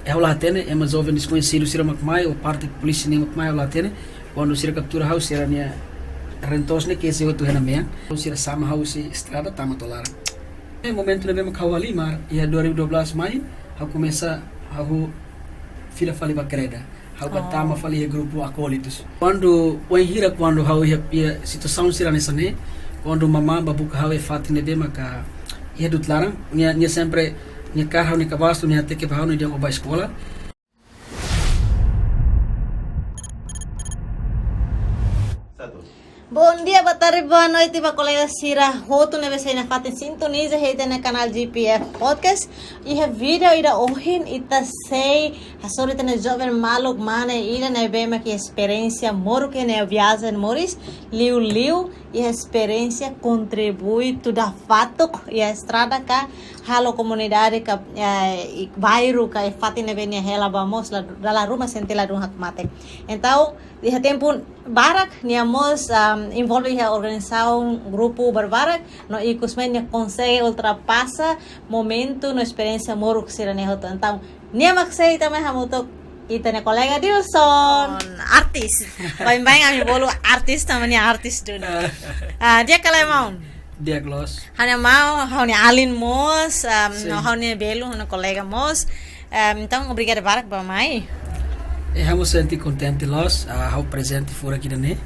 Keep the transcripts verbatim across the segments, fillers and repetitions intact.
Ha'u la hatene, ema joven deskoñesidu sira mak mai, ou parte polísia nian mak mai, ha'u la hatene. Kuandu sira kaptura ha'u, sira-nia reen-toos ne'e kesi hotu iha ne'ebá. Sira sama ha'u husi estrada tama to'o laran. Iha momentu ne'ebé mak ha'u halimar, iha dua ribu dua belas mai, ha'u komesa, ha'u fila fali ba Kreda. Ha'u bá tama fali iha grupu akólitus. Kuandu, wainhira kuandu ha'u iha, iha situasaun sira hanesan ne'e, kuandu mamá bá buka ha'u iha fatin ne'ebé maka iha du'ut laran, nia, nia sempre, nia kaer ha'u-nia kabaas, nia hateke ba ha'u, nia dehan ó bá eskola. Bondia, botarde, bonoite ba kolega sira hotu ne'ebé sei nafatin sintoniza iha ita-nia kanál G P F Podcast. Iha vídeo ida ohin ita sei hasoru ita-nia joven maluk mane ida ne'ebé mak iha esperiénsia moruk iha nia viajen moris, liuliu iha esperiénsia kontribui tuda fatuk iha estrada ka halo komunidade ka, eh, i-, bairru ka iha fatin ne'ebé nia hela bá mós la, dala ruma sente ladún hakmatek. Entaun, iha tempu barak nia mós, um, envolve iha organizasaun grupu barbarak, no ikusmai nia konsege ultrapasa momentu no esperiénsia moruk sira-ne'e hotu. Entaun, nia mak sei ita mai hamutuk ita-nia kolega Dilson, artis. Baibain ami bolu artis, tanba nia artis duni. Ah, di'ak ka lae, maun? Di'ak loos. Ha'u-nia maun, ha'u-nia alin mós, um, no ha'u-nia belun, ha'u-nia kolega mós. Um, entaun, obrigada barak ba mai. Eh, ha'u mós sente kontente loos, ah, ha'u prezente furak ida-ne'e.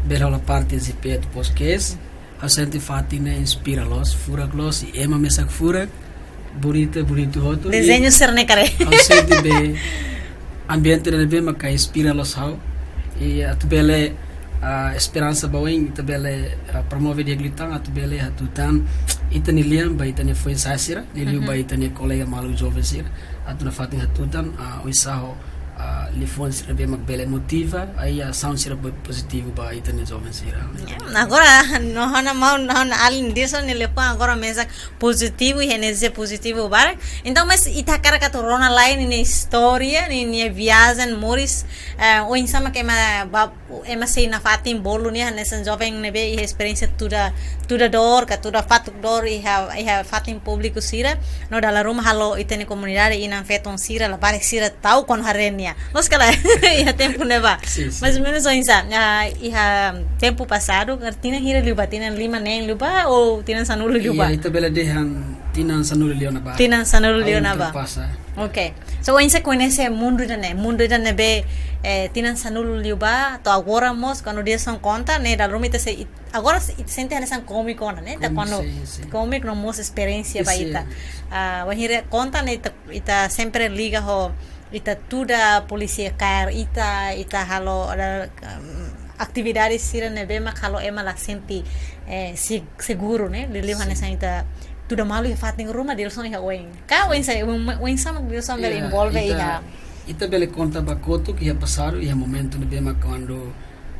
Bele hola parte G P F Podcast. Ha'u sente fatin ne'e inspira loos, furak loos, i ema mesak furak, bonita, bonitu hotu, i dezeñu sira-ne'e karik. Ha'u sente be ambiente ne'ebé maka inspira loos ha'u. I atu bele, ah, esperansa ba oin, ita bele, ah, promove di'ak liután, atu bele hatutan ita-nia lian ba ita-nia foin-sa'e sira, liuliu ba ita-nia kolega maluk joven sira. Atu nafatin hatutan, ah, oinsá ho, ah, liafuan sira ne'ebé mak bele motiva, ah, i asaun sira be pozitivu ba ita-nia joven sira. Ya, agora, no ha'u-nia maun, no ha'u-nia alin Dilson nia liafuan agora mesak pozitivu, i enerjia pozitivu barak. Entaun, mas ita hakarak atu rona lai ninia istória, ninia viajen moris, eh, oinsá mak ema ba ema sei nafatin bolu nia hanesan joven ne'ebé iha esperiénsia tuda, tuda dór, ka tuda fatuk dór iha, iha fatin públiku sira, no dala ruma halo ita-nia komunidade inan-feton sira, labarik sira ta'uk kuandu haree nia. Loos ka lae, iha tempu ne'ebá. Sin, sin. Mais ou menus oinsá, ah, iha tempu pasadu, tinan hira liubá, tinan lima neen liubá, ou tinan sanulu liubá? Iya, ita bele dehan tinan sanulu liu ona bá. Tinan sanulu liu ona bá. Ha'u ultrapasa. Ok. So, oinsá koñese mundu ida-ne'e, mundu ida ne'ebé, eh, tinan sanulu liubá, to'o agora mós, kuandu Dilson konta, ne'e, dala ruma ita sei, it-, agora sei, ita sente hanesan kómiku ona, ne'e? Ita kómiku, kuandu sin, sin. Kómiku no mós esperiénsia ba ita. Ah, wainhira konta, ne'e, ita, ita sempre liga ho, ita tuda polísia kaer ita, ita halo, ada, um, atividade sira ne'ebé mak halo ema la sente, eh, se-, seguru, ne'e? Liuliu hanesan ita tuda malu iha fatin ruma, Dilson iha oin. Ka oinsá, oin, oinsá mak Dilson bele envolve iha. Ita bele konta ba kotuk iha pasadu, iha momentu ne'ebé mak kuandu,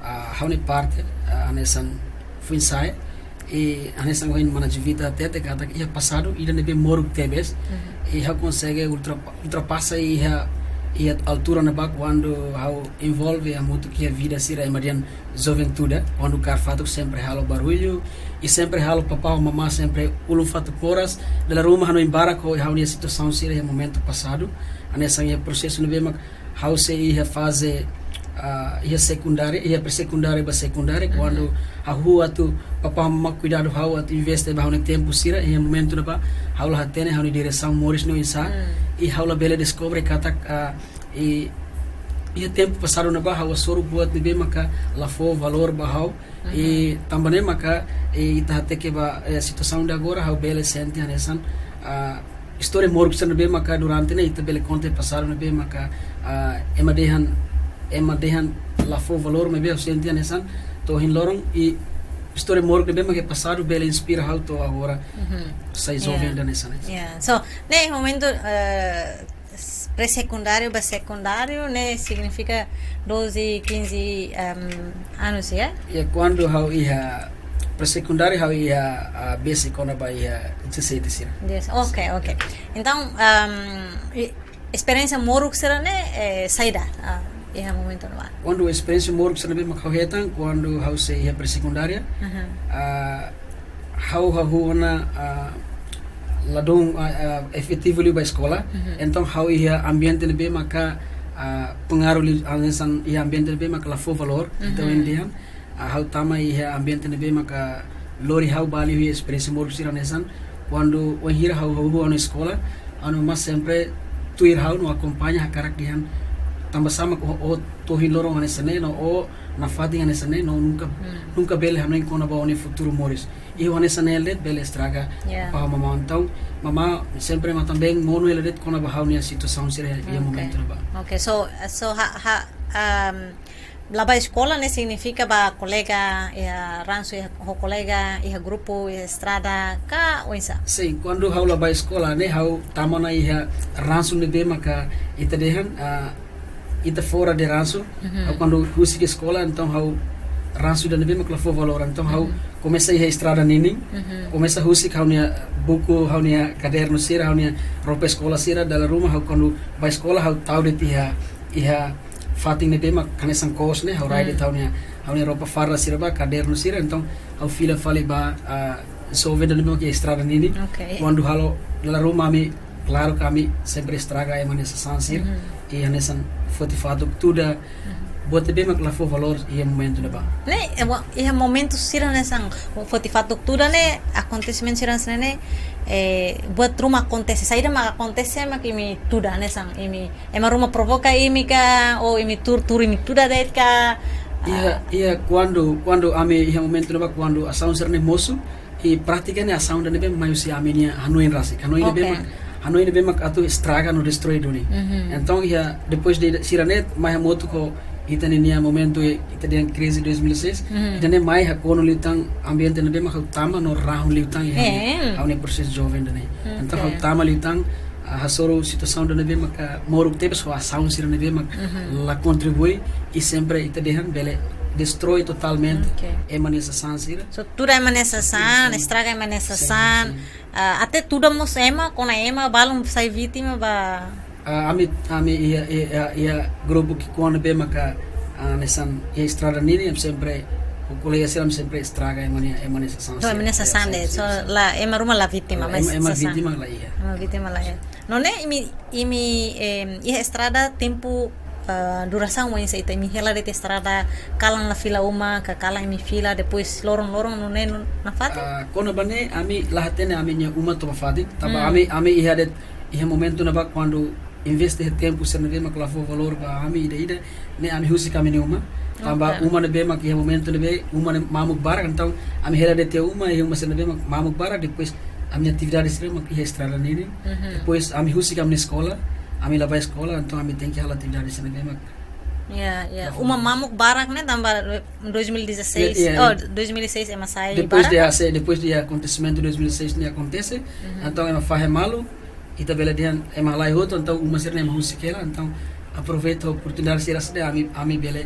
ah, ha'u-nia parte, ah, hanesan foin-sa'e, i hanesan ohin mana Juvita hatete katak iha pasadu ida ne'ebé moruk tebes, i ha'u konsege ultra-, ultrapasa iha, iha altura ne'ebá kuandu ha'u envolve hamutuk iha vida sira ema dehan juventude, kuandu kaer fatuk sempre halo barullu, i sempre halo papá ho mamá sempre ulun fatuk moras, dala ruma hanoin barak ho ha'u-nia situasaun sira iha momentu pasadu, hanesan iha prosesu ne'ebé mak ha'u sei iha faze, ah, iha sekundária, iha pré-sekundária ba sekundária, kuandu ha'u atu papá ho mamá kuidadu ha'u atu investe ba ha'u-nia tempu sira, iha momentu ne'ebá ha'u la hatene ha'u-nia diresaun moris ne'e oinsá, i ha'u labele deskobre katak, ah, i, iha tempu pasadu ne'ebá ha'u hasoru buat ne'ebé maka la fó valór ba ha'u. I tanba ne'e maka, eh, ita hateke ba, eh, situasaun de agora, ha'u bele sente hanesan, ah, istória moruk sira ne'ebé maka durante ne'e ita bele konta pasadu ne'ebé maka, ah, ema dehan, ema dehan la fó valór maibé ha'u sente hanesan to'o ohin loron i istória moruk ne'ebé maka pasadu bele inspira ha'u to'o agora sai joven ida hanesan ne'e. Ya. So, ne'e momentu, eh, s-, pré-sekundáriu ba sekundáriu, ne'e signifika doze, quinze, ehm, anos, ya? Ya, kuandu ha'u iha pré-sekundáriu, ha'u iha, ah, basic ona ba iha dezassete sira. Yes, ok, ok. Entaun, ehm, i-, esperiénsia moruk sira-ne'e, eh, saida, ah, iha momentu ne'ebá? Kuandu esperiénsia moruk sira-ne'e mak ha'u hetan, kuandu ha'u sei iha pré-sekundária, ah, ha'u hahú ona, ah, ladún, ah, ah, efetivu liu ba eskola. Entaun ha'u iha ambiente ne'ebé maka, ah, pengaruh liu, hanesan iha ambiente ne'ebé maka la fó valór. Entaun, ohin dehan, ah, ha'u tama iha ambiente ne'ebé maka lori ha'u ba liu iha esperiénsia moruk sira hanesan. Kuandu wainhira ha'u, ha'u, ha'u iha eskola, ha'u-nia mamá sempre tuir ha'u no akompaña hakarak dehan tanba sá mak ó, ó to'o ohin loron hanesan ne'e no ó nafatin hanesan ne'e no nunka, nunka bele hanoin kona-ba ó-nia futuru moris. I hanesan ne'e de'it bele estraga. Ya. Apá mamá, entaun mamá sempre matan-been monu hela de'it kona-ba ha'u-nia situasaun sira iha, iha momentu ne'ebá. Oke, so, so ha'u, ha'u, um, la bá eskola ne'e signifika bá kolega, iha ransu, iha, ho kolega, iha grupu, iha estrada, ka oinsá? Sin, kuandu ha'u la bá eskola ne'e ha'u tama ona iha ransu ne'ebé maka ita dehan, ah, ita fora de ransu. Ha'u kuandu husik eskola, entaun ha'u ransu ida ne'ebé mak la fó valór, entaun ha'u komesa iha estrada ninin, komesa husik ha'u-nia buku, ha'u-nia kadernu sira, ha'u-nia roupa eskola sira, dala ruma ha'u kuandu bá eskola ha'u tau de'it iha, iha fatin ne'ebé mak hanesan kos ne'e, ha'u rai de'it ha'u-nia, ha'u-nia roupa farda sira bá, kadernu sira, entaun ha'u fila fali bá, ah, joven ida ne'ebé mak iha estrada ninin. Oke. Kuandu halo dala ruma ami, klaru katak ami sempre estraga ema nia sasán sira. I hanesan foti fatuk tuda, buat ne'ebé mak la fó valór iha momentu ne'ebá. Ne'e, eh, wa-, iha momentu sira hanesan foti fatuk tuda ne'e, akontesimentu sira hanesan ne'e, eh, buat ruma akontese, saida mak akontese mak imi tuda hanesan, imi, ema ruma provoka imi ka, ou imi tuur, tuur imi tuda de'it ka? Iha, ah, iha kuandu, kuandu ami iha momentu ne'ebá kuandu asaun sira-ne'e mosu, i prátika ne'e asaun ida ne'ebé mai husi ami-nia hanoin rasik. Hanoin ne'ebé mak, hanoin ne'ebé mak atu estraga no destroi duni. Entaun iha depois de sira-ne'e mai hamutuk ho ita ninia momentu ita dehan krize dois mil e seis, ida-ne'e mai hakonu liután ambiente ne'ebé mak ha'u tama no rahun liután iha ha'u-nia prosesu joven ida-ne'e. Entaun ha'u tama liután, ah, hasoru situasaun ida ne'ebé maka moruk tebes ho asaun sira ne'ebé mak la kontribui i sempre ita dehan bele destroi totalmente ema nia sasán sira. So, tuda ema nia sasán, estraga ema nia sasán. Ah, até tuda mós ema, kona ema, balun sai vítima ba. Ah, ami, ami iha, iha, iha grupu ki'ikoan ne'ebé maka, ah, hanesan iha estrada ninin, ami sempre, ho kolega sira ami sempre estraga ema nia, ema nia sasán. So, ema nia sasán de'it. So, la, ema ruma la vítima, mas ema, ema vítima la iha. Ema vítima la iha. Nune'e imi, imi, em, iha estrada tempu, ah, durasaun oinsá ita, imi hela de'it estrada, kalan la fila uma, ka kalan imi fila, depois loron-loron nune'e nafatin? Ah, kona-ba ne'e ami la hatene ami-nia uma to'o ba fatin, tanba ami, ami iha de'it, iha momentu ne'ebá kuandu investe iha tempu sira ne'ebé mak la fó valór ba ami ida-idak, ne'e ami husik ami-nia uma. Tanba uma ne'ebé mak iha momentu ne'ebé uma ne'e mamuk barak, entaun ami hela de'it iha uma, iha uma sira ne'ebé mak mamuk barak, depois ami-nia atividade sira mak iha estrada ninin. Depois ami husik ami-nia eskola, ami la bá eskola, entaun ami tenke halo atividade sira ne'ebé mak. Ya, ya. Uma mamuk barak ne'e tanba dois mil e dezasseis, oh, dois mil e seis ema sai barak. Depois de ase-, depois de akontesimentu dois mil e seis ne'e akontese, entaun ema fahe malu, ita bele dehan ema halai hotu, entaun uma sira-ne'e ema husik hela, entaun aproveita oportunidade sira hanesan ne'e ami, ami bele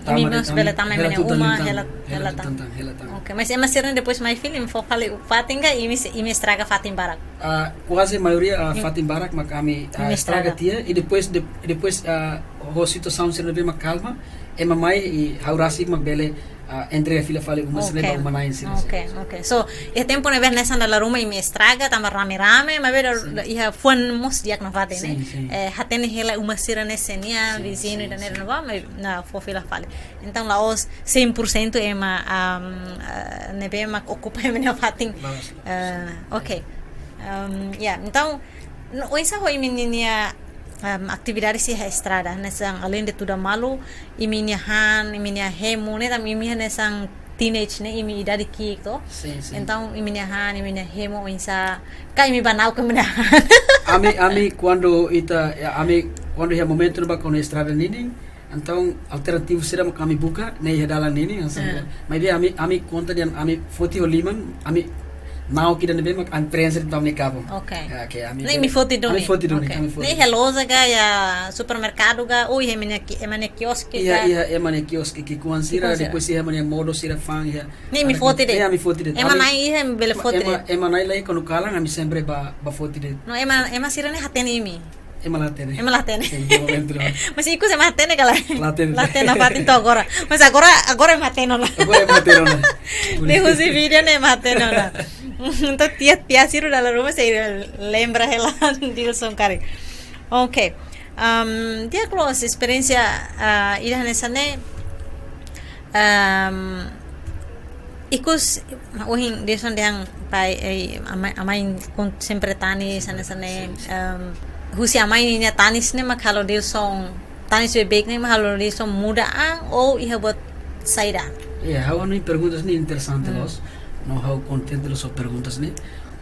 tama de'it, imi mós bele tama hela imi-nia uma, hela, hela tan. Hela tan, hela tan. Oke, mas ema sira-ne'e depois mai fila, imi fó fali fatin ka, imi, imi estraga fatin barak? Ah, kuaze maioria, ah, fatin barak mak ami, ah, estraga tiha, i depois de, depois, ah, ho situasaun sira ne'ebé mak kalma, ema mai i ha'u rasik mak bele, ah, entrega fila fali uma sira-ne'e ba uma-na'in sira. Oke, oke. So, iha tempu ne'ebé hanesan dala ruma imi estraga, tanba rame-rame, maibé iha fuan mós di'ak nafatin, ne'e? Sin, sin. Eh, hatene hela uma sira-ne'e sé nian, viziñu ida-ne'e, ne'ebá, maibé fó fila fali. Entaun la'ós cem por cento ema, am, ah, ne'ebé mak okupa ema nia fatin. La'ós, la'ós. Ah, oke. Am, ya, entaun, no, oinsá ho imi-nia, am, atividade sira iha estrada, hanesan além de tuda malu, imi-nia han, imi-nia hemu, ne'e tanba imi hanesan teenage, ne'e imi idade ki'ik to? Sin, sin. Entaun imi-nia han, imi-nia hemu, oinsá, ka imi bá na'ok ho imi-nia han? Ami, ami kuandu ita, ya, ami kuandu iha momentu ne'ebá kuandu estrada ninin, entaun alternativu sira mak ami buka, ne'e iha dalan ninin, hanesan. Maibé ami, ami konta dehan ami foti ho liman, ami na'ok ida ne'ebé mak ami prensa de'it ba ami-nia kabun. Oke. Ya, oke, ami. Ne'e imi foti duni? Ami foti duni, oke. Ami foti. Ne'e iha loja ka, iha supermerkadu ka, ou iha ema nia ki-, ema nia kioske ka? Iha, iha ema nia kioske ki'ikoan sira, ki'ikoan sira, depois iha ema nia modo sira fa'an iha. Ne'e imi foti de'it? Ne'e ami foti de'it. Ema na'in iha imi bele foti de'it? Ema, ema na'in lae kuandu kalan ami sempre bá, bá foti de'it. No ema, ema sira-ne'e hatene imi? Ema la hatene. Ema la hatene. Sin, iha momentu ne'ebá. Mas ikus ema hatene ka lae? La hatene. La hatene nafatin to'o agora. Mas agora, agora ema hatene ona. Agora ema hatene ona. Ne'e husi vídeo ne'e ema hatene ona. Entaun tiha-tiha sira dala ruma sei lembra hela Dilson karik. Oke. Am, di'ak loos, esperiénsia, ah, ida hanesan ne'e, am, ikus, ohin Dilson dehan pai, eh, amai, amai kon-, sempre tanis hanesan ne'e, am, husi amai ninia tanis ne'e mak halo Dilson, tanis beibeik ne'e mak halo Dilson muda an ou iha buat saida? Ya, ha'u-nia perguntas ne'e interesante loos. No ha'u kontente loos ho perguntas ne'e.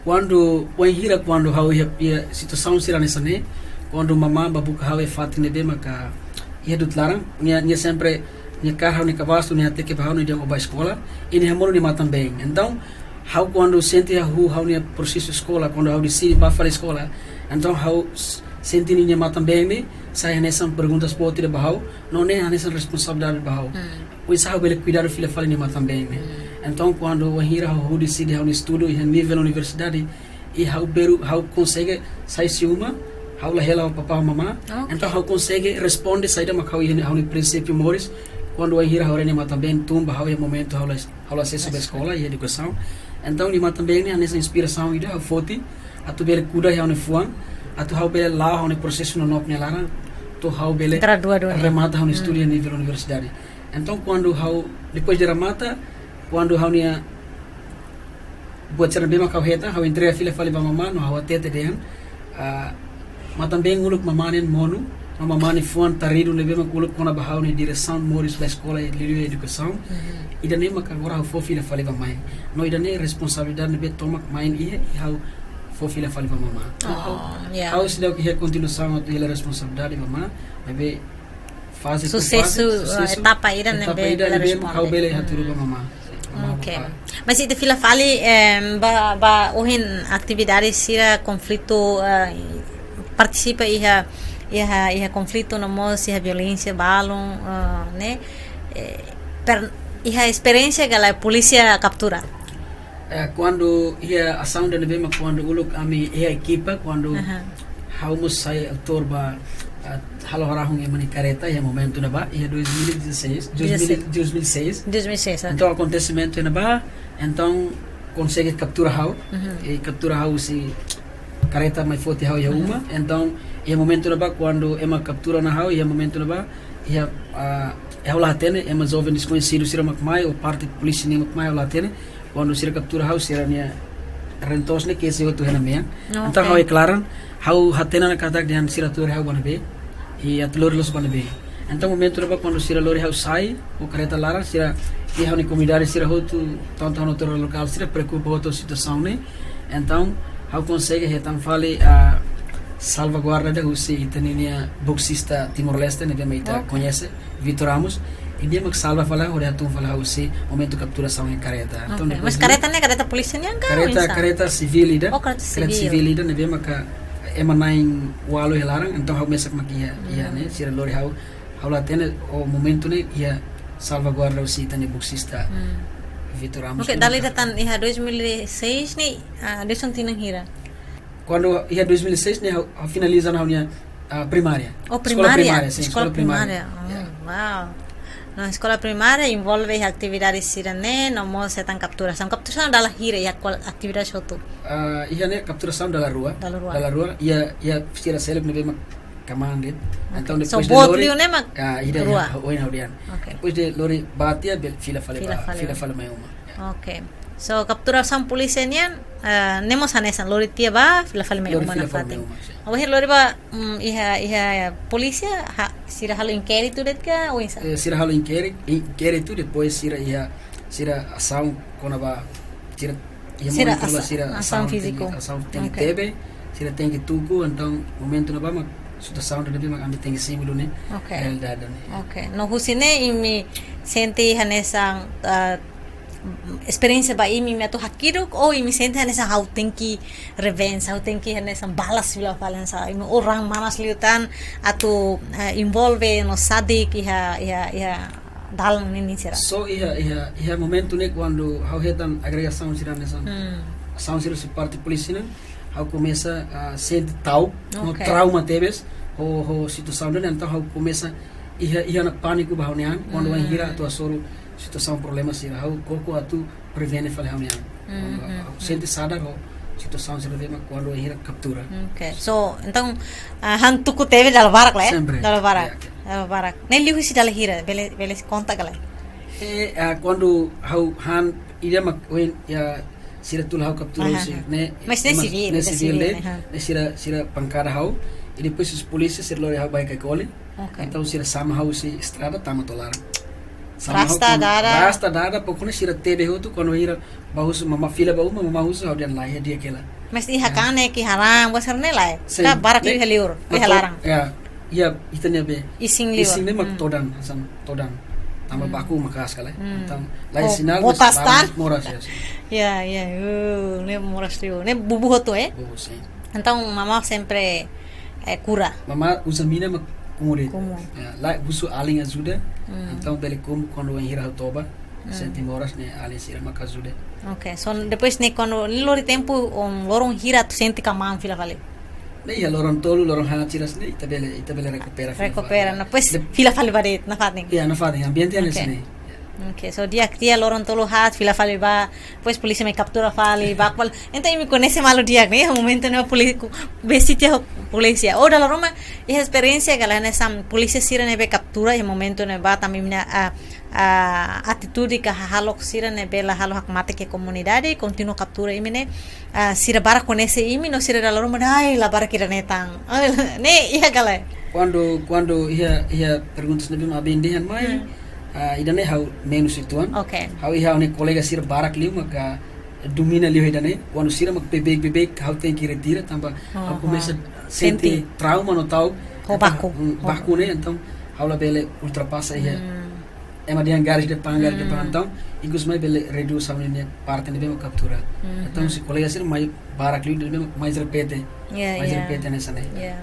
Kuandu, wainhira kuandu ha'u iha, iha situasaun sira hanesan ne'e, kuandu mamá bá buka ha'u iha fatin ne'ebé maka iha du'ut laran, nia, nia sempre, nia kaer ha'u-nia kabaas, nia hateke ba ha'u, nia dehan ó bá eskola, i nia hamonu nia matan-been. Entaun, ha'u kuandu sente hahú ha'u-nia prosesu eskola, kuandu ha'u deside bá fali eskola, entaun ha'u s-, sente ninia matan-been ne'e sai hanesan perguntas boot ida ba ha'u, no ne'e hanesan responsabilidade ba ha'u. Hmm. Oinsá ha'u bele kuidadu fila fali nia matan-been ne'e. Hmm. Entaun, kuandu wainhira ha'u deside ha'u-nia estudu iha nivel universidade, i ha'u beiru, ha'u konsege sai husi uma, ha'u la hela ho papá mamá. Ok. Entaun, ha'u konsege responde saida mak ha'u iha ha'u-nia prinsípiu moris, kuandu wainhira ha'u haree nia matan-been tun ba ha'u iha momentu ha'u la, ha'u la asesu ba eskola i edukasaun. Entaun, nia matan-been ne'e hanesan inspirasaun ida ha'u foti, atu bele kuda iha ha'u-nia fuan, atu ha'u bele la'o ha'u-nia prosesu nonook nia laran, to'o ha'u bele gradua duni, remata ha'u-nia estudu iha nivel universidade. Entaun, kuandu ha'u, depois de remata, kuandu ha'u-nia buat sira ne'ebé mak ha'u hetan, ha'u entrega fila fali ba mamá, no ha'u hatete dehan, ah, matan-been uluk mamá nian monu, no mamá nia fuan taridu ne'ebé mak uluk kona-ba ha'u-nia diresaun moris ba eskola i liuliu edukasaun. Mhm. Ida-ne'e mak agora ha'u fó fila fali ba mãe. No ida-ne'e responsabilidade ne'ebé tomak mãe iha, i ha'u fó fila fali ba mamá. Oh, ya. Ha'u seidauk iha kontinuasaun atu hela responsabilidade ba mamá, maibé faze por faze, susesu, susesu, etapa ida ne'ebé, etapa ida bele ne'ebé responde. Ha'u bele hatudu ba mamá. Mamá, ok, papá. Mas ita fila fali, em, ba, ba ohin atividade sira konflitu, eh, partisipa iha, iha, iha konflitu no mós iha violénsia balun, eh, ne'e? Eh, per, iha esperiénsia ka lae polísia kaptura? Eh, kuandu iha asaun ida ne'ebé mak kuandu uluk ami iha ekipa, kuandu, aha, ha'u mós sai autór ba, ah, halo harahun ema nia kareta iha momentu ne'ebá, iha dois mil e dezasseis, dois mil, dezasseis. Dois mil e seis. Dois mil e seis, ah. Entaun, akontesimentu ne'ebá, entaun konsege kaptura ha'u, mhm, i kaptura ha'u husi kareta mai foti ha'u iha, mhm, uma. Entaun, iha momentu ne'ebá, kuandu ema kaptura ona ha'u, iha momentu ne'ebá, iha, ah, ha'u la hatene, ema joven deskoñesidu sira mak mai, ou parte polísia nian mak mai, ha'u la hatene. Kuandu sira kaptura ha'u, sira-nia rentos ne'e kesi hotu iha ha'u-nia mean. Ok. Entaun ha'u iha klaran, ha'u hatene ona katak dehan sira atu lori ha'u ba ne'ebé, i atu lori loos ba ne'ebé. Entaun momentu ne'ebá kuandu sira lori ha'u sai, ho kareta laran, sira, i ha'u-nia komunidade sira hotu, tantu ha'u-nia autoridade lokál sira preokupa hotu ho situasaun ne'e. Entaun ha'u konsege hetan fali, ah, salvaguarda ida husi ita-nia boksista Timor-Leste ne'ebé mak ita, ok, koñese, Vitor Ramos, i nia mak salva fali ha'u, hodi hatún fali ha'u husi momentu kapturasaun iha kareta. Entaun, ok, depois mas ne'e kareta ne'e kareta polísia nian ka, kareta, oinsá? Kareta sivíl ida. Oh, kareta sivíl. Kareta sivíl ida ne'ebé maka ema na'in ualu iha laran, entaun ha'u mesak mak iha, iha, hmm, ne'e, sira lori ha'u, ha'u la hatene, ho momentu ne'e iha salvaguarda husi ita-nia boksista, hmm, Vitor Ramos. Ok, ne'e dala ida tan iha dois mil e seis ne'e, ah, Dilson tinan hira? Kuandu iha dois mil e seis ne'e ha'u, ha'u finaliza ona ha'u-nia, ah, primária. Oh, eskola primária. Primária, sin, eskola, eskola primária, primária. Oh, ya, wow. No eskola primária envolve iha atividade sira-ne'e, no mós hetan kapturasaun. Kapturasaun dala hira iha kual atividade hotu? Ah, iha ne'e kapturasaun dala rua. Dala rua. Dala rua, iha, iha sira seluk ne'ebé mak kmaan de'it. Ok. Entaun, so, depois de boot lori, liu ne'e mak, ah, ida, rua. Ya, oin ha'u dehan. Ok. Depois de lori bá tiha, bele fila fali, fila ba, fali, fila fali mai uma. Ok. So, kapturasaun polísia nian, eh, ne'e mós hanesan, lori tiha bá, fila fali mai uma nafatin. Lori fila fali mai uma, sin. Wainhira lori bá, mm, iha, iha polísia, ha, sira halo inkéritu de'it ka, oinsá? Eh, sira halo inkéritu, inkéritu, depois sira iha, sira asaun kona-ba, sira, iha, sira momentu ne'ebá asa-, sira asaun, asaun fíziku, tenke, asaun tenke, ok, tebe, sira tenke tuku, entaun momentu ne'ebá mak situasaun ida ne'ebé mak ami tenke simu duni, ok, realidade ne'e. Ok. No husi ne'e imi sente hanesan, ah, esperiénsia ba imi, imi atu hakiduk, ou imi sente hanesan ha'u tenke revenge, ha'u tenke hanesan balas fila fali hanesan, imi orang manas liután atu, eh, envolve no sadik iha, iha, iha dalan ninin sira? So iha, iha, iha momentu ne'e kuandu ha'u hetan agresaun sira hanesan, hmm, asaun sira husi parte polísia nian, ha'u komesa, ah, sente ta'uk, no, ok, trauma tebes ho, ho situasaun ne'e, entaun ha'u komesa iha, iha ona pániku ba ha'u-nia an, kuandu, hmm, wainhira atu hasoru situasaun problema sira, ha'u koko atu prevene fali ha'u-nia an. Kuandu ha'u sente sadar ho situasaun sira ne'ebé mak kuandu hira kaptura. Ok. So, entaun, ah, han tuku tebe dala barak la, eh? Sempre. Dala barak. Ya, ok. Dala barak. Ne'e liu husi dala hira, bele, bele konta ka lae? Eh, ah, kuandu ha'u han ida mak ohin, ya, sira tula ha'u kaptura husi, ne'e, mas ne'e sivil, ne'e sivil, ne'e sira, sira pankada ha'u. I depois husi polísia sira lori ha'u ba Caicoli. Ok. Entaun sira sama ha'u husi estrada tama to'o laran. Sama ha'u rasta dada. Rasta dada, pokoknya sira tebe hotu, kuandu hira bá husu, mamá fila ba uma, mamá husu, ha'u dehan lae, iha di'ak hela. Mas iha kane ki harang, buat sira-ne'e lae. Sin. Ka barak liu iha liur, iha laran. Ya, iha ita-nia be. Isin liur. Isin ne'e mak todan, hanesan todan. Tanba baku maka'as ka lae. Entaun, lae sinál, botas tan. Moras, ya, sin. Ya, ya, uh, ne'e moras liu. Ne'e bubu hotu, eh? Bubu, sin. Entaun, mamá sempre, eh, kura. Mamá uza mina mak kumu de'it. Kumu. Ya, lae husu alin ajuda. Entaun, bele kumu kuandu ha'u hira ha'u toba. Sente moras ne'e alin sira mak ajuda. Ok, so depois ne'e kuandu lori tempu, um, loron hira atu sente kamaan fila fali? Ne'e iha loron tolu, loron haat sira-ne'e, ita bele, ita bele rekupera fila fali. Rekupera, ya. Depois fila fali ba de'it, nafatin? Ya, nafatin, ambiente hanesan ne'e. Ok, so di'ak tiha loron tolu haat, fila fali ba, depois polísia mai kaptura fali, ba kual. Entaun imi koñese malu di'ak ne'e, momentu ne'e polísia, ku, besik tiha polísia. Oh, dala ruma, iha esperiénsia ka lae hanesan polísia sira ne'ebé kaptura, iha momentu ne'ebá tanba imi-nia, ah, ah, atitude ka hahalok sira ne'ebé la halo hakmatek iha komunidade, kontinua kaptura imi ne'e, ah, sira barak koñese imi no sira dala ruma, ai, la barak ida-ne'e tan. Ne'e iha ka lae? Kuandu, kuandu iha, iha perguntas ne'ebé mak abin dehan mai, ah, ida-ne'e ha'u menus uitoan. Ok. Ha'u iha ha'u-nia kolega sira barak liu maka domina liu ida-ne'e. Kuandu sira mak bebeik-bebeik, ha'u tenke retira tanba ha'u komesa sente trauma no ta'uk. Ho baku. Entaun, mm, baku ne'e, entaun ha'u labele ultrapasa iha. Ema dehan garis depan, garis depan, entaun ikus mai bele redús ha'u-nia parte ne'ebé mak kaptura. Entaun se kolega sira mai barak liu, ne'ebé mak mais repete. Ya, mais repete hanesan ne'e. Ya.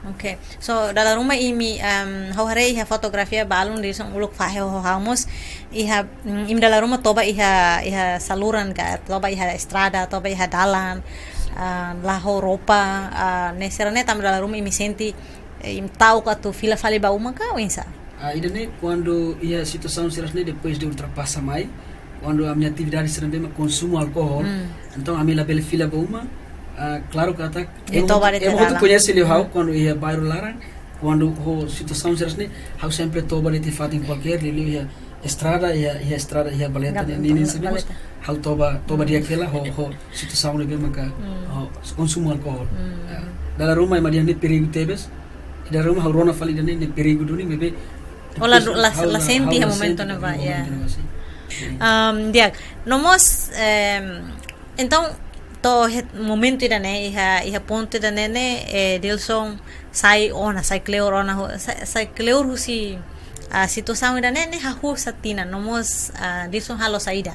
Ok. So, dala ruma imi, em, ha'u haree iha fotografia balun de'it uluk fahe ho ha'u mós, iha, mm, imi dala ruma toba iha, iha saluran ka, toba iha estrada, toba iha dalan, ah, la ho roupa, ah, ne'e sira-ne'e tanba dala ruma imi sente, eh, imi ta'uk atu fila fali ba uma ka, oinsá? Ah, ida-ne'e kuandu iha situasaun sira-ne'e depois de ultrapasa mai, kuandu ami-nia atividade sira ne'ebé mak konsumu alkohol, entaun ami labele fila ba uma, ah, klaru katak, imi hotu, imi hotu koñese liu ha'u, kuandu iha bairru laran, kuandu ho situasaun sira-ne'e, ha'u sempre toba de'it iha fatin kualkér, liuliu iha estrada, iha, iha estrada, iha valeta, ne'e, ne'e, ne'e, ne'e, ha'u toba, toba di'ak hela ho, ho situasaun ne'ebé maka, ho konsumu alkohol. Ya. Dala ruma ema dehan ne'e perigu tebes, dala ruma ha'u rona fali dehan ne'e, ne'e perigu duni, maibé. Oh, la, depois la, ha'u la, la sente ha'u iha la momentu sente ne'ebá, iha momentu ne'ebá, sin. Sin. Em, di'ak, no mós, em, entaun, to'o iha momentu ida-ne'e, iha, iha pontu ida-ne'e, ne'e, eh, Dilson sai ona, sai kleur ona, ho, sai, sai kleur husi, ah, situasaun ida-ne'e, ne'e hahú sá tinan, no mós, ah, Dilson halo saida?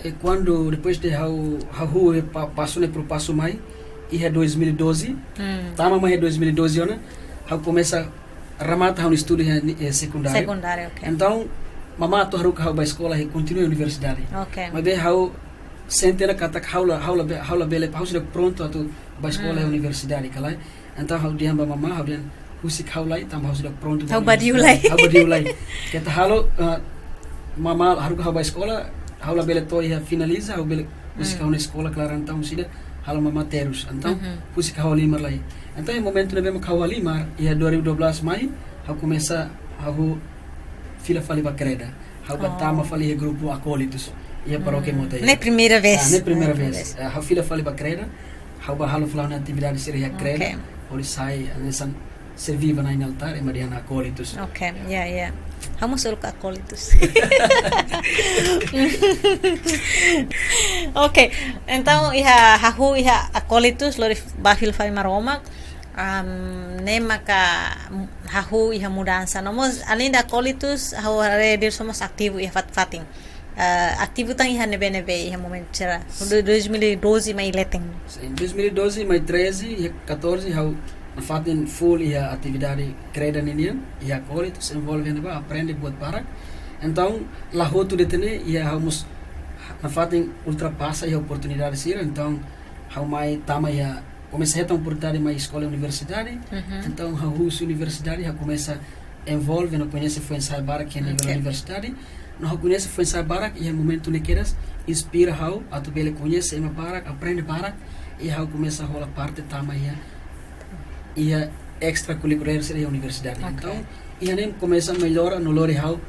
E kuandu, depois de ha'u, hahú, eh, pa-, pasu ne'e, primeira pasu mai, iha dois mil e doze, tama mai iha dois mil e doze ona, ha'u komesa remata ha'u-nia estudu iha, eh, sekundáriu. Sekundáriu, ok. Entaun, mamá atu haruka ha'u ba eskola, ha'u kontinua universidade. Ok. Maibé ha'u sente ona katak ha'u la, ha'u labele, ha'u labele, ha'u seidauk prontu atu ba eskola iha universidade ka lae. Entaun ha'u dehan ba mamá, ha'u dehan husik ha'u lai, tanba ha'u seidauk prontu ba universidade. Ha'u badiu lai. Ha'u badiu lai. Keta halo, eh, mamá haruka ha'u ba eskola, ha'u labele to'o iha finaliza, ha'u bele husik ha'u-nia eskola klaran, entaun seidauk halo mamá terus. Entaun husik ha'u halimar lai. Entaun iha momentu ne'ebé mak ha'u halimar, iha dua ribu dua belas mai, ha'u komesa, ha'u fila fali ba Kreda. Ha'u bá tama fali iha grupu Akólitus iha parókia Mota Air. Ne'e primeira vez? Ah, ne'e primeira vez. Ah, ha'u fila fali ba Kreda. Ha'u bá halo fali ha'u-nia atividade sira iha Kreda. Ok. Hodi sai, hanesan serví ba Na'i nia altár, ema dehan Akólitus. Ok, ya, ya. Ha'u mós uluk Akólitus. Ok, entaun iha hahú iha Akólitus, lori bá fila fali Maromak. Am, ne'e maka hahú iha mudansa. No mós, além de Akólitus, ha'u haree Dilson mós ativu iha fat-, fatin. Eh, ativu tan iha ne'ebé-ne'ebé iha momentu sira. Do-, dois mil e doze mai leten. Sin, dois mil e doze mai treze, iha catorze, ha'u nafatin full iha atividade Kreda ninian, iha Akólitus, envolve ne'ebá, aprende buat barak. Entaun, la hotu de'it ne'e, iha ha'u mós nafatin ultrapasa iha oportunidade sira, entaun, ha'u mai tama iha komesa hetan oportunidade mai eskola universidade. Entaun, ha'u husu universidade, ha'u komesa envolve no koñese foin-sa'e barak iha nivel universidade. No ha'u koñese foin-sa'e barak, iha momentu ne'e kedas inspira ha'u atu bele koñese ema barak, aprende barak, i ha'u komesa hola parte tama iha, iha extracurricular sira iha universidade. Ok. Entaun, iha ne'e komesa mellora no lori ha'u,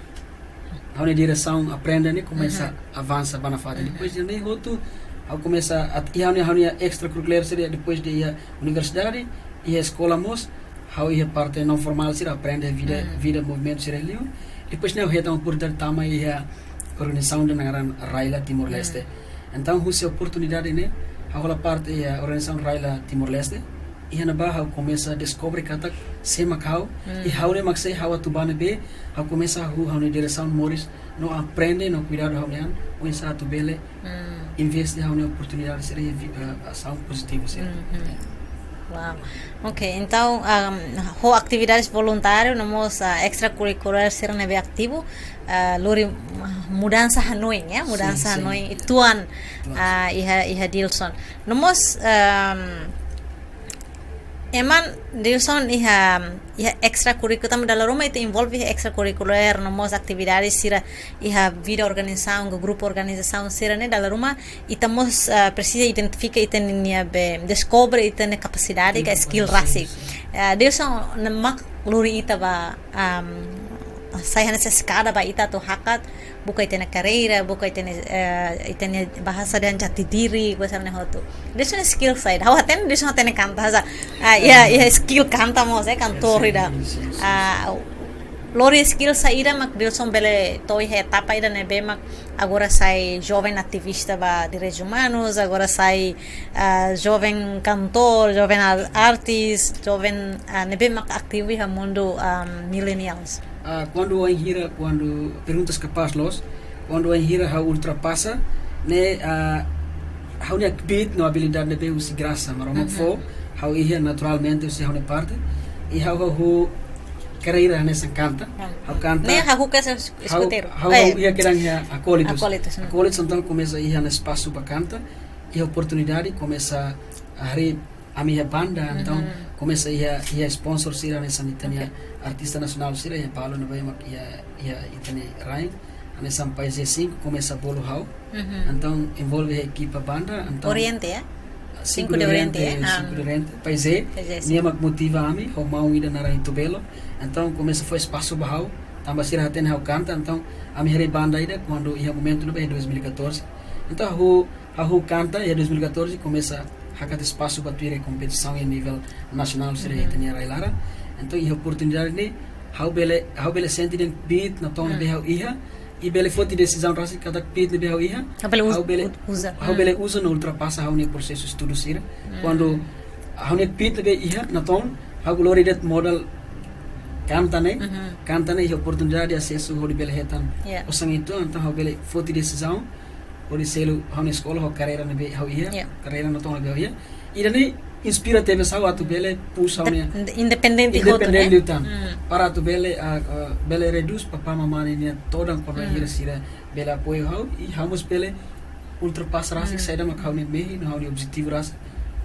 ha'u-nia diresaun aprende ne'e komesa Mhm. avansa ba nafatin. Mhm. Depois de ne'e hotu, ha'u komesa at-, iha ha'u-nia, ha'u-nia extracurricular sira depois de iha universidade, iha eskola mós, ha'u iha parte naun-formál sira aprende vida, Mm. vida movimentu sira liu. Depois ne'e ha'u hetan oportunidade tama iha organizasaun ida naran Raila Timor-Leste. Mm. Entaun, husi oportunidade ne'e, ha'u hola parte iha organizasaun Raila Timor-Leste. Iha ne'ebá ha'u komesa deskobre katak sé mak ha'u, Mm. i ha'u ne'e mak sé ha'u atu ba ne'ebé, ha'u komesa hahú ha'u-nia diresaun moris, no aprende, no kuidadu ha'u-nia an, oinsá atu bele Mm. investe ha'u-nia oportunidade sira iha vi-, eh, asaun pozitivu sira. Mhm. Wow. Ok, entaun, um, ho atividades voluntáriu, no mós, ah, extracurricular sira ne'ebé ativu, ah, lori, ah, mudansa hanoin, ya? Mudansa Sin, sin. hanoin, uitoan, Uitoan. ah, iha, iha Dilson. No mós, um, ema Dilson iha, iha extracurricular, tanba dala ruma ita envolve iha extracurricular, no mós atividades sira iha vida organizasaun, grupu organizasaun sira ne'e dala ruma, ita mós, ah, presiza identifika ita-nia be, deskobre ita-nia kapasidade ka Ita skill kapasidade, rasik. sin. Ah, Dilson ne'e mak lori ita ba, am, sai hanesan eskada ba ita atu hakat, buka ita-nia karreira, buka ita-nia, eh, ita-nia bahasa dan jati diri, buka sira-ne'e hotu. Dilson skill saida? Ha'u hatene Dilson hatene kanta sá. Ah, iha, iha skill kanta mós, eh, kantór Sin, ida. sin, sin, Ah, sin. lori skill saida mak Dilson bele to'o iha etapa ida ne'ebé mak agora sai joven ativista ba direitus umanus, agora sai, ah, joven kantór, joven ar-, artis, joven, ah, ne'ebé mak ativu iha mundu, ah, millennials. Ah, kuandu wainhira, kuandu perguntas kapás loos, kuandu wainhira ha'u ultrapasa ne'e, ah, ha'u-nia kbiit no abilidade ne'ebé husi grasa Maromak Mhm. fó, ha'u iha naturalmente husi ha'u-nia parte, i ha'u, ha'u karreira hanesan kanta, Kanta. ha'u kanta, Ne'e ha'u ke se ha'u, skuteru. ha'u, Eh, ha'u iha kedan iha akólitus. Akólitus, hmm. Akólitus entaun komesa iha ona espasu ba kanta, iha oportunidade, komesa harii ami iha banda, entaun Mhm. komesa iha, iha sponsor sira hanesan ita-nia Ok. artista nasionál sira iha balu ne'ebé mak iha, iha ita-nia rain, hanesan Pai Zé sinku komesa bolu ha'u. Mhm. Entaun envolve iha ekipa banda, entaun Oriente, ya? Sinku Sinku de de Oriente, Oriente, ya? Sinku de Ah. Oriente, Pai Zé, Pai Zé, nia sin. mak motiva ami, ho maun ida naran Itubelo. Entaun komesa fó espasu ba ha'u, tanba sira hatene ha'u kanta, entaun ami harii banda ida, kuandu iha momentu ne'ebá iha dois mil e catorze. Entaun ha'u, ha'u kanta iha dois mil e catorze, komesa hakat espasu ba tuir kompetisaun iha nivel nasionál sira Mhm. ita-nia rai-laran. Entaun iha oportunidade ne'e, ha'u bele, ha'u bele sente dehan kbiit natoon Hmm. ne'ebé ha'u iha, i bele foti desizaun rasik katak kbiit ne'ebé ha'u iha, Ha'u bele uz-, ha'u bele, u-, uza. ha'u Hmm. bele uza no ultrapasa ha'u-nia prosesu estudu sira. Hmm. Kuandu ha'u-nia kbiit ne'ebé iha natoon, ha'u lori de'it modal kanta ne'e, Mhm. kanta ne'e iha oportunidade asesu hodi bele hetan Ya. osan uitoan, entaun ha'u bele foti desizaun hodi selu ha'u-nia eskola ho karreira ne'ebé ha'u iha, Ya. karreira natoon ne'ebé ha'u iha. Ida-ne'e inspira tebes ha'u atu bele push ha'u-nia Inde-, independente hotu, independente ne'e? liután. Hmm. Para atu bele, ah, ah, bele redús papá mamá ninia todan kuandu Hmm. wainhira sira bele apoiu ha'u, i ha'u mós bele ultrapasa rasik Hmm. saida mak ha'u-nia mehi, no ha'u-nia objetivu rasik,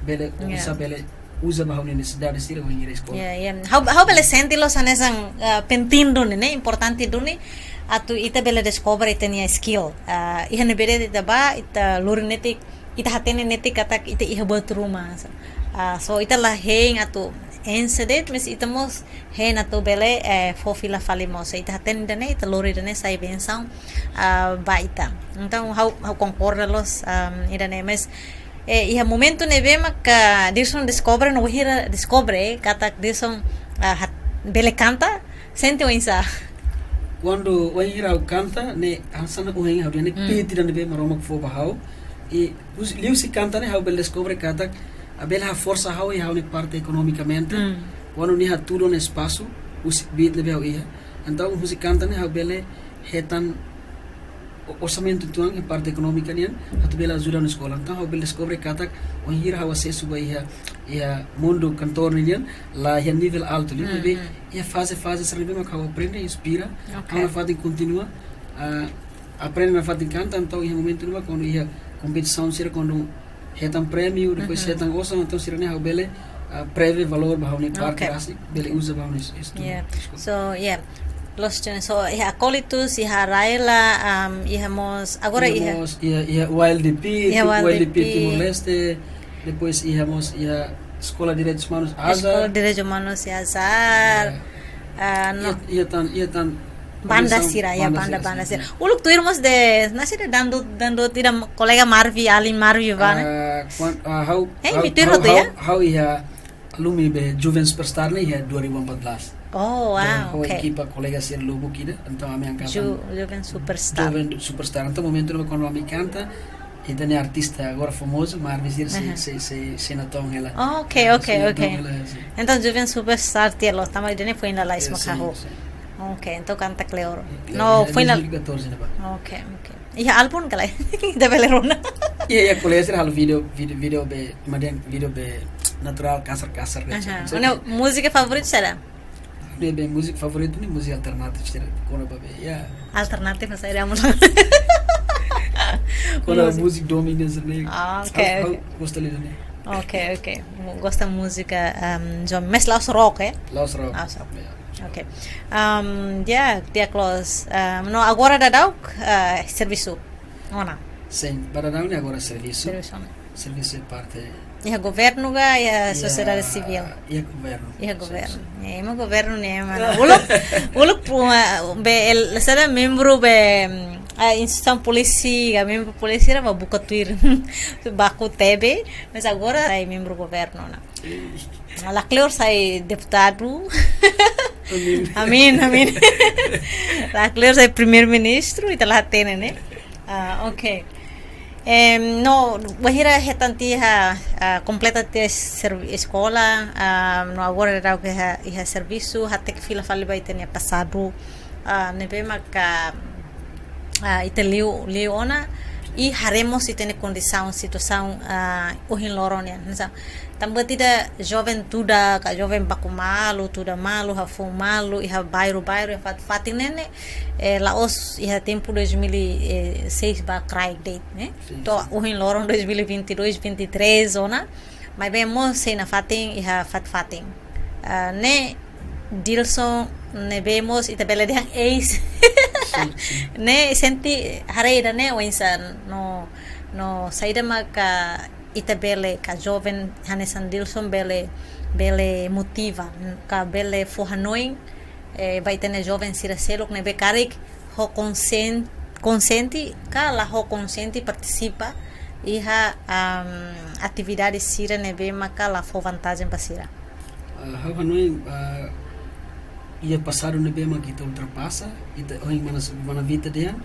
bele, Ya. oinsá bele uza ba ha'u-nia nesesidade sira wainhira eskola. Ya, ya. Ha'u, ha'u bele sente loos hanesan, ah, penting duni, ne'e? Importante duni, atu ita bele deskobre ita-nia skill. Ah, iha ne'ebé de'it ita bá, ita lori netik, ita hatene netik katak ita iha buat ruma. Ah, so ita la hein atu enxe de'it, mas ita mós hein atu bele, eh, fó fila fali mós. Ita hatene ida-ne'e, ita lori ida-ne'e sai bensaun, ah, ba ita. Entaun, ha'u, ha'u konkorda loos, ah, ida-ne'e, mas, eh, iha momentu ne'ebé maka Dilson deskobre, no wainhira deskobre, katak Dilson, ah, hat-, bele kanta, sente oinsá? Kuandu wainhira ha'u kanta, ne'e hanesan ohin ha'u dehan ne'e Hmm. kbiit ida ne'ebé Maromak fó ba ha'u. I hus-, liuhusi kanta ne'e ha'u bele deskobre katak, ah, bele haforsa ha'u iha ha'u-nia parte ekonomikamente. Hmm. Kuandu nia hatudu ona espasu, husi kbiit ne'ebé ha'u iha. Entaun, husi kanta ne'e ha'u bele hetan o-, orsamentu uitoan iha parte ekonómika nian, atu bele ajuda ha'u-nia eskola. Entaun, ha'u bele deskobre katak, wainhira ha'u asesu ba iha, iha mundu kantór nian, la iha nivel altu, liu, Mhm. maibé iha faze-faze sira ne'ebé mak ha'u aprende, inspira, Ok. ha'u nafatin kontinua, ah, aprende nafatin kanta, entaun iha momentu ne'ebá kuandu iha kompetisaun sira kuandu hetan prémiu, depois Mhm. hetan osan, entaun sira-ne'e ha'u bele, ah, prevee valór ba ha'u-nia parte Ok. rasik, bele uza ba ha'u-nia es-, estudu. Yeah. Eskola. So, yeah. Loos duni, so iha Acólitos, iha Raela, um, iha mós, agora iha iha mós, iha, iha Y L D P, iha tipo Y L D P Y L D P Timor-Leste, depois iha mós, iha Eskola Direitus Umanus, Eskola Azar. Direitus Umanus iha Azar. Ya. Ah, no. Iha, iha tan, iha tan banda organizasaun sira, iha banda banda, sira, banda sin, sira. Sin. Uluk tuir mós de, nasi de dandu, dandu tidak kolega Marvi, alin Marvi ba ne'e? Ah, kuan-, ah, ha'u, eh, ha'u, mi tuir ha'u, hotu ya? Ha'u, ha'u iha alumni be Joven Superstar ne'e iha dua ribu empat belas. Oh, wow, oke. Entaun, ha'u ekipa kolega sira lubuk ida, entaun ami angkatan Ju-, Joven Superstar. Joven Superstar. Entaun momentu ne'ebá kuandu ami kanta, ita-nia artista agora famozu, Marvi sira sei, aha, sei, sei, sei natoon hela. Oke, oke, oke. Sei natoon hela, sin. Entaun Joven Superstar tiha loos, tanba ida-ne'e foin lalais, eh, mak sin, hahú. Sin. Oke, entaun kanta kleur. Ya, no, ya, foin la dois mil e catorze ne'ebá. Oke, oke. Iha álbum ka lae? Ita bele rona. Iha, iha, kolega sira halo vídeo, vídeo, vídeo be, maden, vídeo be naturál, kasar-kasar, aha, gitu. Ó-nia múzika favoritu saida? Ne'ebé múzika favoritu ne'e múzika alternativu sira, kona-ba be, ya. Alternativu saida, amor? Kona-ba múzika, múzika domin sira ne'e. Ah, oke, ha'u, ha'u, oke, gosta liu ne'e. Oke, oke. Mu-, gosta múzika, um, jo-, mas la'ós rock, eh? La'ós rock. La'ós rock. Ya. Oke. Um, ya, di'ak loos. Um, no, agora daudaun, eh, servisu ona? Sin, ba daudaun ne'e agora servisu. Servisu ona. Servisu iha parte, iha governu ka, iha, iha sosiedade sivíl? Iha governu. Iha governu. Sin, sin. Eh, ema governu ne'e, mana? Uluk, uluk pu-, ah, be, el, saida, membru be, mm, ah, instituisaun polísia, membru polísia ba buka tuir baku tebe, mas agora sai membru governu ona. Ih. La kleur sai deputadu. Amin. Amin, amin. La kleur sai primeiru-ministru, ita la hatene, ne'e? Ah, oke. Em, no, bainhira hetan tiha, ah, kompleta tiha servi-, eskola, ah, no agora daudaun iha, iha servisu, hateke fila fali ba ita-nia pasadu, ah, ne'ebé maka, ah, ita liu, liu ona, i haree mós ita-nia kondisaun, situasaun, ah, ohin loron nian. Hanesan, tanba ita joven tuda, ka joven baku malu, tuda malu, hafoun malu, iha bairru-bairru, iha fat-, fatin ne'e ne'e, eh, la'ós iha tempu dois mil e seis ba kraik de'it, ne'e? Sin, to'o sin. Ohin loron dois mil e vinte e dois, vinte e três ona, maibé mós sei nafatin iha fatin-fatin. Ah, ne'e Dilson ne'ebé mós ita bele dehan eis. Sin, sin. Ne'e sente haree ida-ne'e oinsá no, no saida maka ita bele ka joven hanesan Dilson bele, bele motiva, ka bele fó hanoin, eh, ba ita-nia joven sira seluk ne'ebé karik ho konsien-, konsiente ka la ho konsiente partisipa iha, am, atividade sira ne'ebé maka la fó vantajen ba sira. Ah, ha'u hanoin, ah, iha pasadu ne'ebé mak ita ultrapasa, ita ohin mana, mana Vita dehan,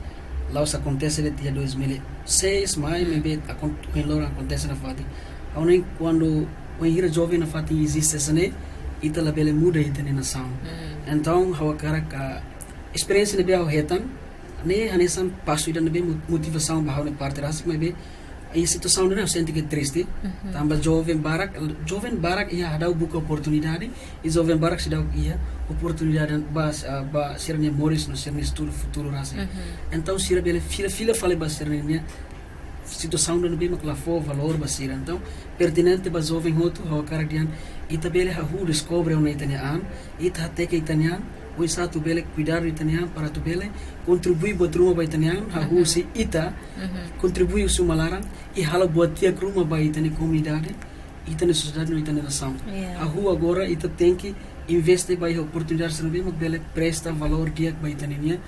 la'ós akontese de'it iha dois mil e seis, mai, hmm, ne'ebé akon-, ohin loron akontese nafatin. Ha'u hanoin kuandu, wainhira joven nafatin eziste hanesan ne'e, ita labele muda ita-nia nasaun. Hmm. Entaun, ha'u hakarak, ah, esperiénsia ne'ebé ha'u hetan, ne'e hanesan pasu ida ne'ebé mo-, motivasaun ba ha'u-nia parte rasik, maibé iha situasaun ne'e ha'u sente ke triste. Mhm. Tanba joven barak, joven barak iha daudaun buka oportunidade, i joven barak seidauk iha oportunidade ba, ah, ba sira-nia moris no sira-nia estudu futuru rasik. Mhm. Entaun sira bele fila, fila fali ba sira-nia situasaun ida ne'ebé mak la fó valór ba sira. Entaun, pertinente ba joven hotu, ha'u hakarak dehan, ita bele hahú deskobre ona ita-nia an, ita hateke ita-nia an, oinsá atu bele kuidadu ita-nia an, para atu bele kontribui buat ruma ba ita-nia an, hahú, mhm, husi ita, mhm, kontribui husi uma laran, i halo buat di'ak ruma ba ita-nia komunidade, ita-nia sosiedade no ita-nia nasaun. Ya. Hahú agora ita tenke investe ba iha oportunidade sira ne'ebé mak bele presta valór di'ak ba ita-nia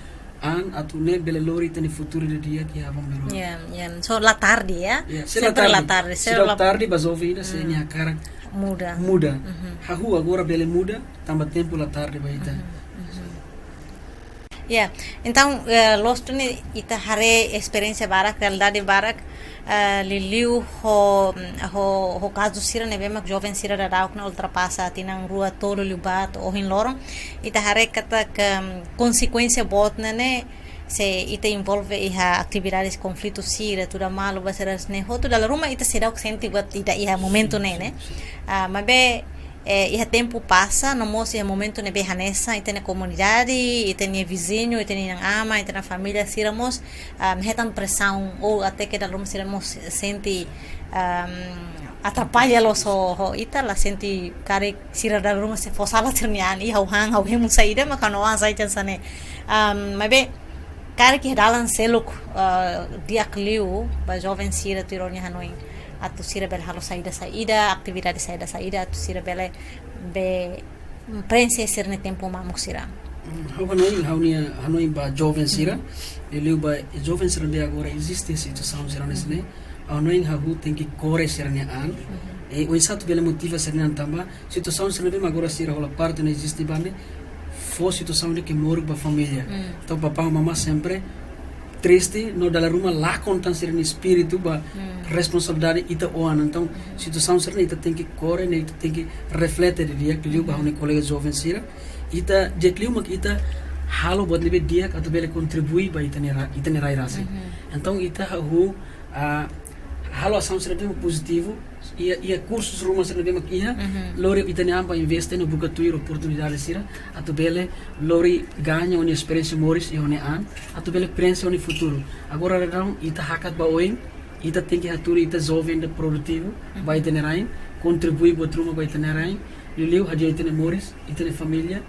an, atu nune'e bele lori ita-nia futuru ida di'ak iha aban-bainrua. Ya, ya. So, la tarde, ya? Ya, sei la tarde. Sempre la tarde. Sei la, seidauk tarde ba joven ida, se, hmm, nia hakarak muda. Muda. Mhm. Hahú agora bele muda, tanba tempu la tarde ba ita. Mhm, mhm. Ya, entaun, eh, loos duni ita haree esperiénsia barak, realidade barak, eh, liuliu ho, ho, ho kazu sira ne'ebé mak joven sira daudaun ne'e ultrapasa tinan rua tolu liubá to'o ohin loron. Ita haree katak, mm, konsekuénsia boot ne'e ne'e, se ita envolve iha atividades konflitu sira, tuda malu ba sira ne'e hotu, dala ruma ita seidauk sente buat ida iha momentu ne'e, ne'e? Sin, sin. Ah, maibé, eh, iha tempu pasa, no mós iha momentu ne'ebé hanesan, ita-nia komunidade, ita-nia viziñu, ita-nia inan-aman, ita-nia família sira mós, ah, hetan presaun, ou até ke dala ruma sira mós sente, ah, atrapalla loos ho, ho ita, la sente karik sira dala ruma sei fó sala sira-nia an, i ha'u han, ha'u hemu saida, maka no an sai chance ne'e. Um, maibé, karik iha dalan seluk, uh, di'ak liu ba joven sira tuir ó-nia hanoin. Atu sira bele halo saida saida, atividade saida saida, atu sira bele be preenxe sira-nia tempu mamuk sira. Mm, ha'u hanoin, ha'u-nia hanoin ba joven sira, liuliu ba joven sira ne'ebé agora eziste situasaun sira hanesan ne'e, ha'u hanoin hahú tenke kore sira-nia an. Mhm. I oinsá atu bele motiva sira-nia an tanba situasaun sira ne'ebé mak agora sira hola parte ne'e eziste ba ne'e, fó situasaun ida ke moruk ba família. Mm. Entaun, papá ho mamá sempre triste, no dala ruma lakon tan sira-nia espíritu ba, mm, responsabilidade ita oan. Entaun, mm, situasaun sira ne'e ita tenke kore, ne'e ita tenke reflete didi'ak liu ba, mm, ha'u-nia kolega joven sira. Ita di'ak liu mak ita halo buat ne'ebé di'ak atu bele kontribui ba ita-nia ra-, ita-nia rai rasik. Mhm. Entaun, ita hahú, ah, halo asaun sira ne'ebé mak pozitivu, iha, iha kursus ruma sira ne'ebé mak iha, mhm, lori ita-nia an ba investe no buka tuir oportunidade sira, atu bele lori gaña ó-nia esperiénsia moris iha ó-nia an, atu bele preenxe ó-nia futuru. Agora daudaun ita hakat ba oin, ita tenke hatudu ita joven ida produtivu, mhm, ba ita-nia rain, kontribui buat ruma ba ita-nia rain, liuliu hadi'a ita-nia moris, ita-nia família,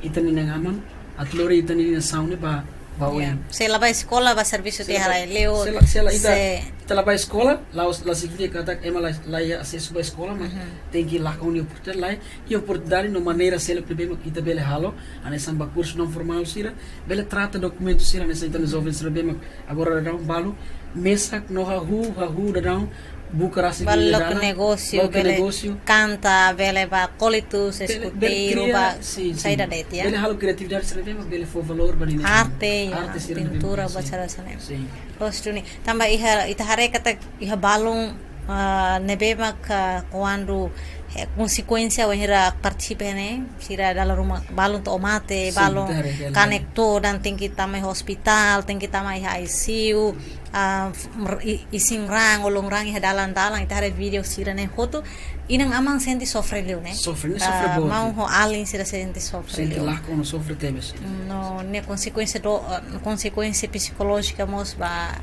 ita-nia inan-aman, atu lori ita-nia nasaun ne'e ba, ba oin. Ya. Se la bá eskola, bá servisu, se la bá, tiha rai liu, se la, se la ita, se ita la bá eskola, la'ós, la signifika katak ema la, la iha asesu ba eskola, mas, mhm, tenke lakon ó-nia oportunidade, lae, iha oportunidade no maneira seluk ne'ebé mak ita bele halo, hanesan bá kursu naun-formál sira, bele trata dokumentu sira, hanesan ita-nia, mhm, joven sira ne'ebé mak agora daudaun balu mesak no hahú, hahú daudaun buka rasik, bá nia loke dalan, negósiu, loke bele negósiu, kanta, bele bá kolitus, bele, bele eskuteiru, kria, bá, sin, saida, sin, de'it, ya. Bele halo kriatividade sira ne'ebé mak bele fó valór ba ninia an. Arte, ya, arte sira ne'ebé, pintura, sin, buat sira hanesan ne'e. Sin. Loos duni. Tanba iha, ita haree katak iha balun, ah, ne'ebé mak, ah, kuandu, eh, konsekuénsia wainhira partisipa ne'e, sira dala ruma balun to'o mate, sin, balun, ita haree, haree, kanek todan, tenke tama iha ospitál, tenke tama iha I C U, ah, f-, mer-, i-, isin raan, ulun raan iha dalan-dalan, ita haree vídeo sira-ne'e hotu, inan-aman sente sofre liu ne'e. Sofre, ne'e sofre, ah, boot, maun, ya, ho alin sira sente sofre, sente liu, lakon no sofre tebes. No, ne'e konsekuénsia do, eh, konsekuénsia psikolójika mós ba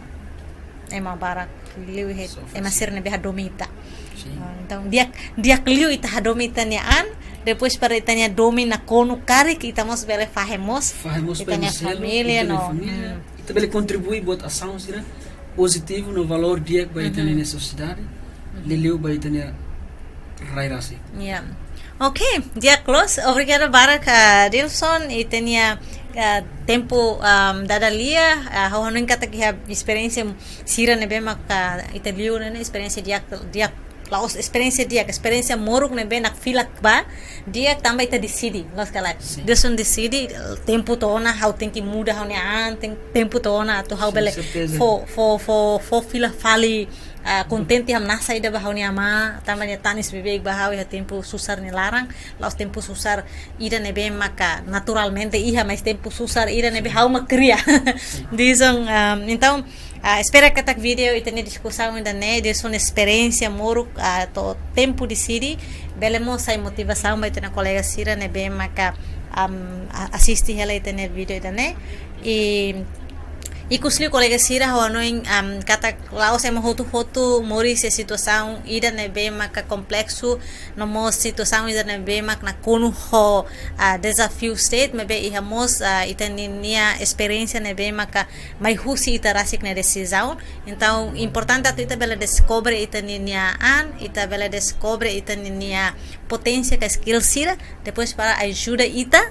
ema barak liu, he, sofre, ema, sin, sira ne'ebé hadomi ita. Sin. Ah, entaun, di'ak, di'ak liu ita hadomi ita-nia an, depois para ita-nia domin nakonu karik ita mós bele fahe mós, fahe mós ba ita-nia ema seluk, família, ita-nia, no, família. Hmm. Ita bele kontribui buat asaun sira pozitivu no valór di'ak ba, mhm, ita-nia sosiedade, mhm, liuliu ba ita-nia rai rasik. Ya. Oke, di'ak loos. Obrigada barak, ah, Dilson, ita-nia, ah, tempu, ah, dada lia, ah, ha'u hanoin katak iha esperiénsia sira ne'ebé maka ita liu ne'e, esperiénsia di'ak, di'ak, la'ós esperiénsia di'ak, esperiénsia moruk ne'ebé nakfilak ba di'ak tanba ita deside, loos ka lae? Sin. Dilson deside, tempu to'o ona ha'u tenke muda ha'u-nia an, tem-, tempu to'o ona atu ha'u, sin, bele, serteza, fó, fó, fó, fó fila fali, ah, kontente hamnasa ida ba ha'u-nia amá, tanba nia tanis beibeik ba ha'u iha tempu susar nia laran, la'ós tempu susar ida ne'ebé maka naturalmente iha, mas tempu susar ida ne'ebé ha'u mak kria. Sin. Dizon, ah, entaun, ah, espera katak vídeo ita-nia diskusaun ida-ne'e, Dilson esperiénsia moruk, ah, to'o tempu deside, bele mós sai motivasaun ba ita-nia kolega sira ne'ebé maka, am, a-, asiste hela ita-nia vídeo ida-ne'e. I, ikus liu kolega sira, ha'u hanoin, am, katak la'ós ema hotu-hotu moris iha situasaun ida ne'ebé maka kompleksu, no mós situasaun ida ne'ebé mak nakonu ho, ah, dezafiu state, maibé iha mós, ah, ita ninia esperiénsia ne'ebé maka mai husi ita rasik nia desizaun. Entaun, importante atu ita bele deskobre ita ninia an, ita bele deskobre ita ninia poténsia ka skill sira, depois para ajuda ita,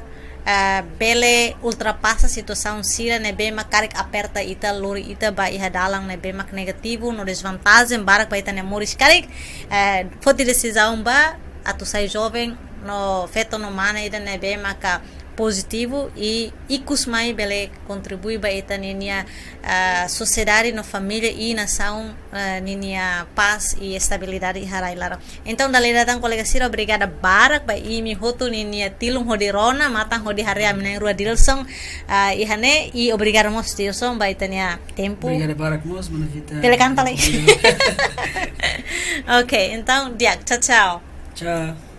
ah, bele ultrapasa situasaun sira ne'ebé mak karik aperta ita, lori ita ba iha dalan ne'ebé mak negativu no dezvantajen barak ba ita-nia moris karik, eh, foti desizaun ba atu sai joven no feto no mane ida ne'ebé maka pozitivu i ikus mai bele kontribui ba ita ninia, ah, sosiedade no família i nasaun, ah, ninia pás i estabilidade iha rai laran. Entaun, dala ida tan kolega sira, obrigada barak ba imi hotu ninia tilun hodi rona, matan hodi haree ami na'in-rua Dilson, ah, iha ne'e, i obrigada mós Dilson ba ita-nia tempu. Obrigada barak mós, mana Vita. Bele kanta lai. Obrigada. Oke, entaun, di'ak, tchau, tchau. Tchau.